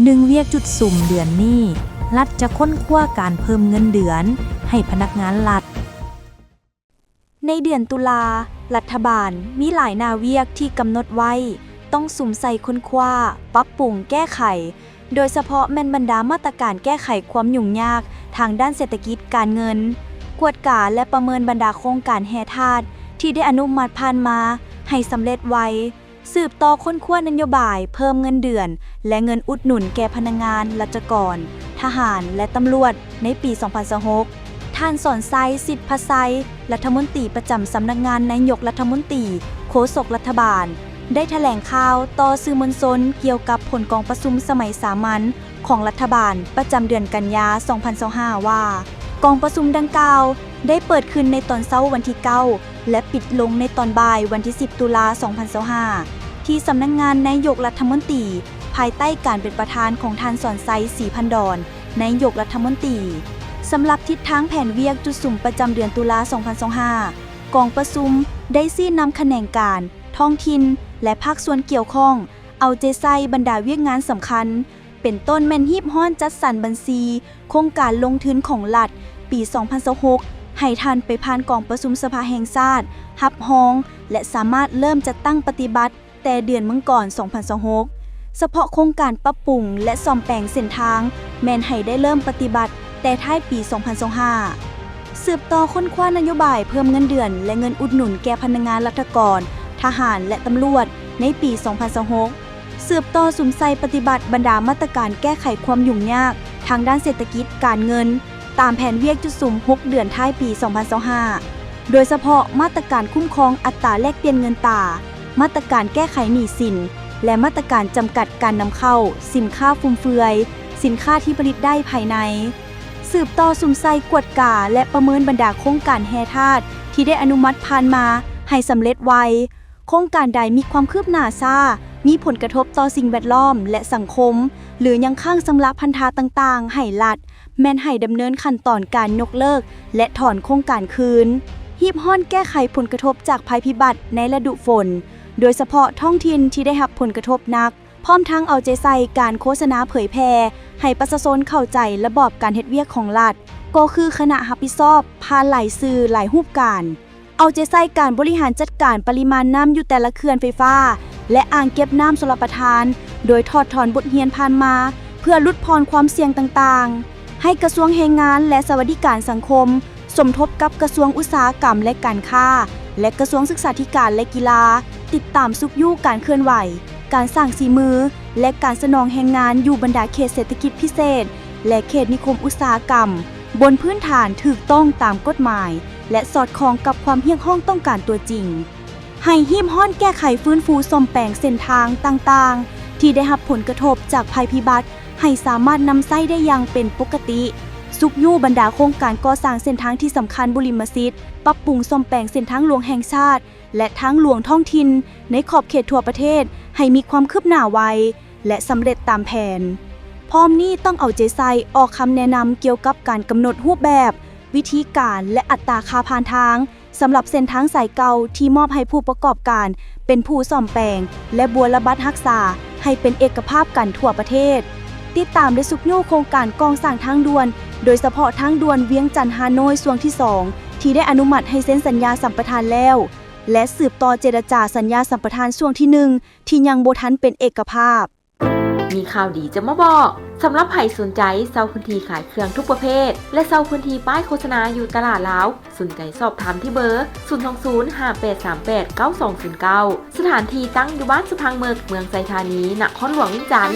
ໜຶ່ງວຽກຈຸດສຸມເດືອນນີ້, ລັດຈະຄົ້ນຄວ້າການເພີ່ມເງິນເດືອນໃຫ້ພະນັກງານລັດ. ໃນເດືອນຕຸລາ, ລັດຖະບານມີຫຼາຍໜ້າວຽກທີ່ກຳນົດໄວ້, ຕ້ອງສຸມໃສ່ຄົ້ນຄວ້າ, ປັບປຸງ, ແກ້ໄຂ, ໂດຍສະເພາະແມ່ນບັນດາມາດຕະການແກ້ໄຂຄວາມຫຍຸ້ງຍາກທາງດ້ານເສດຖະກິດການເງິນ, ກວດກາ ແລະ ປະເມີນບັນດາໂຄງການແຮ່ທາດທີ່ໄດ້ອະນຸມັດຜ່ານມາໃຫ້ສຳເລັດໄວ, ສືບຕໍ່ຄົ້ນຄວ້ານະໂຍບາຍເພີ່ມເງິນເດືອນ ແລະ ເງິນອຸດໜູນແກ່ພະນັກງານ, ລັດຈະກອນ, ທະຫານ ແລະ ຕຳຫຼວດໃນປີສອງພັນຊາວຫົກ. ທ່ານ ສອນໄຊ ສິດພະໄຊ ລັດຖະມົນຕີປະຈຳສຳນັກງານນາຍົກລັດຖະມົນຕີ, ໂຄສົກລັດຖະບານ ໄດ້ຖະແຫຼງຂ່າວຕໍ່ສື່ມວນຊົນກ່ຽວກັບຜົນກອງປະຊຸມສະໄໝສາມັນຂອງລັດຖະບານປະຈຳເດືອນກັນຍາ ສອງພັນຊາວຫ້າ ວ່າ ກອງປະຊຸມດັ່ງກ່າວໄດ້ເປີດຂຶ້ນໃນຕອນເຊົ້າວັນທີເກົ້າ ແລະ ປິດລົງໃນຕອນບ່າຍວັນທີສິບ ຕຸລາ ສອງພັນຊາວຫ້າ ທີ່ສຳນັກງານນາຍົກລັດຖະມົນຕີ ພາຍໃຕ້ການເປັນປະທານຂອງທ່ານ ສອນໄຊ ສີພັນດອນ ນາຍົກລັດຖະມົນຕີ. ສຳລັບທິດທາງແຜນວຽກຈຸດສຸມປະຈຳເດືອນຕຸລາ ສອງພັນຊາວຫ້າ ກອງປະຊຸມໄດ້ຊີ້ນຳຂະແໜງການ, ທ້ອງຖິ່ນ ແລະ ພາກສ່ວນກ່ຽວຂ້ອງ ເອົາໃຈໃສ່ບັນດາວຽກງານສຳຄັນ, ເປັນຕົ້ນແມ່ນຮີບຮ້ອນຈັດສັນບັນຊີໂຄງການລົງທຶນຂອງລັດປີສອງພັນຊາວຫົກ ໃຫ້ທັນໄປຜ່ານກອງປະຊຸມສະພາແຫ່ງຊາດຮັບຮອງ ແລະ ສາມາດເລີ່ມຈັດຕັ້ງປະຕິບັດ ແຕ່ເດືອນມັງກອນ ສອງພັນຊາວຫົກ, ສະເພາະໂຄງການປັບປຸງ ແລະ ສ້ອມແປງເສັ້ນທາງ ແມ່ນໃຫ້ໄດ້ເລີ່ມປະຕິບັດແຕ່ທ້າຍປີສອງພັນຊາວຫ້າ, ສືບຕໍ່ຄົ້ນຄວ້ານະໂຍບາຍເພີ່ມເງິນເດືອນ ແລະ ເງິນອຸດໜູນແກ່ພະນັກງານລັດຖະກອນ, ທະຫານ ແລະ ຕຳຫຼວດໃນປີສອງພັນຊາວຫົກ, ສືບຕໍ່ສຸມໃສ່ປະຕິບັດບັນດາມາດຕະການແກ້ໄຂຄວາມຫຍຸ້ງຍາກທາງດ້ານເສດຖະກິດການເງິນ ຕາມແຜນວຽກຈຸດສຸມຫົກເດືອນທ້າຍປີສອງພັນຊາວຫ້າ ໂດຍສະເພາະມາດຕະການຄຸ້ມຄອງອັດຕາແລກປ່ຽນເງິນຕາ, ມາດຕະການແກ້ໄຂໜີ້ສິນ ແລະ ມາດຕະການຈຳກັດການນຳເຂົ້າສິນຄ້າຟຸມເຟືອຍ, ສິນຄ້າທີ່ຜະລິດໄດ້ພາຍໃນ, ສືບຕໍ່ສຸມໃສ່ກວດກາ ແລະ ປະເມີນບັນດາໂຄງການແຮ່ທາດທີ່ໄດ້ອະນຸມັດຜ່ານມາໃຫ້ສຳເລັດໄວ. ໂຄງການໃດມີຄວາມຄືບໜ້າຊ້າ, ມີຜົນກະທົບຕໍ່ສິ່ງແວດລ້ອມ ແລະ ສັງຄົມ ຫຼື ຍັງຄ້າງຊຳລະພັນທະຕ່າງໆໃຫ້ລັດ, ແມ່ນໃຫ້ດຳເນີນຂັ້ນຕອນການຍົກເລີກ ແລະ ຖອນໂຄງການຄືນ. ຮີບຮ້ອນແກ້ໄຂຜົນກະທົບຈາກໄພພິບັດໃນລະດູຝົນ, ໂດຍສະເພາະທ້ອງຖິ່ນທີ່ໄດ້ຮັບຜົນກະທົບໜັກ, ພ້ອມທັງເອົາໃຈໃສ່ການໂຄສະນາເຜີຍແຜ່ໃຫ້ປະຊາຊົນເຂົ້າໃຈລະບອບການເຮັດວຽກຂອງລັດ, ກໍຄືຄະນະຮັບຜິດຊອບຜ່ານຫຼາຍສື່, ຫຼາຍຮູບການ. ເອົາໃຈໃສ່ການບໍລິຫານຈັດການປະລິມານນ້ຳຢູ່ແຕ່ລະເຂື່ອນໄຟຟ້າ ແລະ ອ່າງເກັບນ້ຳຊົລປະທານ, ໂດຍຖອດຖອນບົດຮຽນຜ່ານມາ ເພື່ອຫຼຸດຜ່ອນຄວາມສ່ຽງຕ່າງໆ. ໃຫ້ກະຊວງແຮງງານ ແລະ ສະຫວັດດີການສັງຄົມ ສົມທົບກັບກະຊວງອຸດສາຫະກຳ ແລະ ການຄ້າ ແລະ ກະຊວງສຶກສາທິການ ແລະ ກິລາ ຕິດຕາມຊຸກຍູ້ການເຄື່ອນໄຫວ, ການສ້າງສີມື ແລະ ການສະໜອງແຮງງານຢູ່ບັນດາເຂດເສດຖະກິດພິເສດ ແລະ ເຂດນິຄົມອຸດສາຫະກຳ ບົນພື້ນຖານຖືກຕ້ອງຕາມກົດໝາຍ ແລະ ສອດຄ່ອງກັບຄວາມຮຽກຮ້ອງຕ້ອງການຕົວຈິງ. ໃຫ້ຮີບຮ້ອນແກ້ໄຂຟື້ນຟູສ້ອມແປງເສັ້ນທາງຕ່າງໆ ທີ່ໄດ້ຮັບຜົນກະທົບຈາກໄພພິບັດ ໃຫ້ສາມາດນຳໃຊ້ໄດ້ຢ່າງເປັນປົກກະຕິ, ຊຸກຍູ້ບັນດາໂຄງການກໍ່ສ້າງເສັ້ນທາງທີ່ສຳຄັນບຸລິມະສິດ, ປັບປຸງສ້ອມແປງເສັ້ນທາງຫຼວງແຫ່ງຊາດ ແລະ ທາງຫຼວງທ້ອງຖິ່ນໃນຂອບເຂດທົ່ວປະເທດໃຫ້ມີຄວາມຄືບໜ້າໄວ ແລະ ສຳເລັດຕາມແຜນ. ພ້ອມນີ້ຕ້ອງເອົາໃຈໃສ່ອອກຄຳແນະນຳກ່ຽວກັບການກຳນົດຮູບແບບ, ວິທີການ ແລະ ອັດຕາຄ່າຜ່ານທາງ ສຳລັບເສັ້ນທາງສາຍເກົ່າທີ່ມອບໃຫ້ຜູ້ປະກອບການເປັນຜູ້ສ້ອມແປງ ແລະ ບົວລະບັດຮັກສາໃຫ້ເປັນເອກະພາບກັນທົ່ວປະເທດ. ຕິດຕາມ ແລະ ຊຸກຍູ້ໂຄງການກໍ່ສ້າງທາງດ່ວນ, ໂດຍສະເພາະທາງດ່ວນວຽງຈັນ-ຮ່າໂນ້ຍຊ່ວງທີສອງ ທີ່ໄດ້ອະນຸມັດໃຫ້ເຊັນສັນຍາສຳປະທານແລ້ວ ແລະ ສືບຕໍ່ເຈລະຈາສັນຍາສຳປະທານຊ່ວງທີໜຶ່ງ ທີ່ຍັງບໍ່ທັນເປັນເອກະພາບ. ມີຂ່າວດີຈະມາບອກ. ສຳລັບໃຜສົນໃຈເຊົ່າພື້ນທີ່ຂາຍເຄື່ອງທຸກປະເພດ ແລະ ເຊົ່າພື້ນທີ່ປ້າຍໂຄສະນາຢູ່ຕະຫຼາດລາວ, ສົນໃຈສອບຖາມທີ່ເບີ ສູນສອງສູນ ຫ້າແປດສາມແປດ ເກົ້າສອງສູນເກົ້າ. ສະຖານທີ່ຕັ້ງຢູ່ບ້ານສະພັງເມິກ, ເມືອງໄຊທານີ, ນະຄອນຫຼວງວຽງຈັນ.